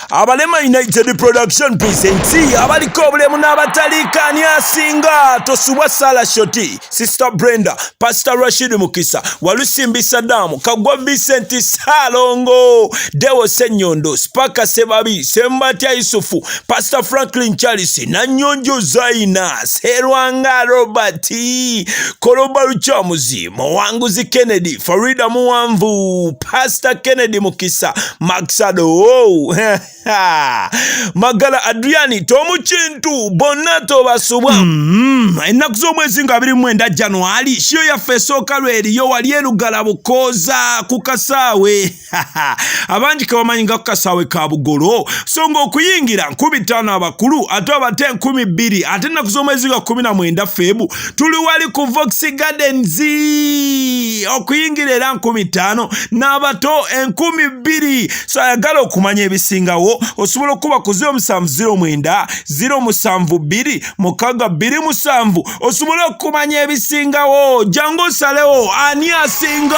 Abalema United Production presents abaliko obulemu n'abataliiko ani asinga tosubwa Sala Shoti, Sister Brenda, Pastor Rashid Mukisa, Walusimbi Saddam, Kagwa Vincent Salongo, Deo Ssenyondo, Spaka Sebabi, Sembatya Yusufu, Pastor Franklin Charles, Nanyonjo Zaina, Serwanga Robert, Koloba Lukyamuzi, Muwanguzi Kennedy, Farida Muwanvu, Pastor Kennedy Mukisa, Maxado, oh. Magala Adriani, Tomu Kintu, bonna tobasubwa. Ennaku z'omwezi nga 29 Januari, shiyo yaffe esooka lweriyo wali erugala Bukooza ku kasaawe abangi kebamanyi nga ku kasaawe ka Bugolo, so nga okuyingira 5000 abakulu ate abato 2000. Ate ennaku z'omwezi nga 19 Febu tuli wali ku Vox Gardens, okuyingira era 5000 n'abato 2000. So ayagala okumanya ebisingawo osobola okuba ku 0709 072 627 osobole okumanya ebisingawo. Jangu osalewo ani asinga.